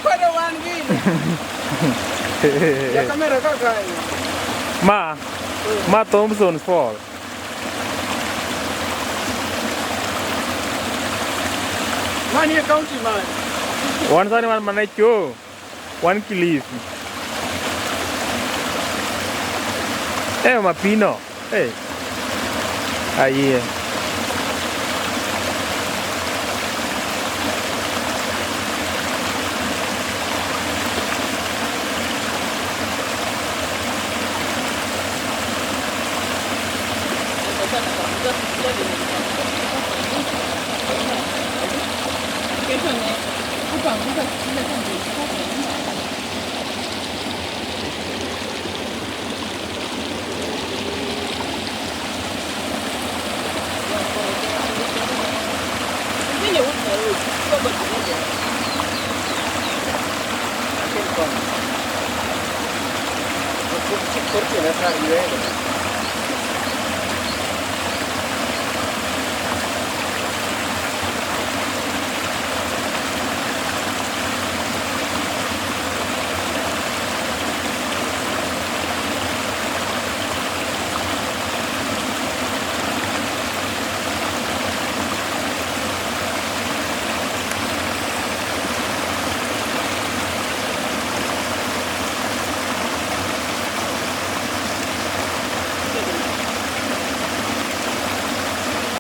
Koro wan gini. Ja kamera kaka. Ma ma Thompson's Fall. Mani e county man. Wan sani wan mana e choo. Wan Kilifi. Eh, mapino. Eh. Ayie.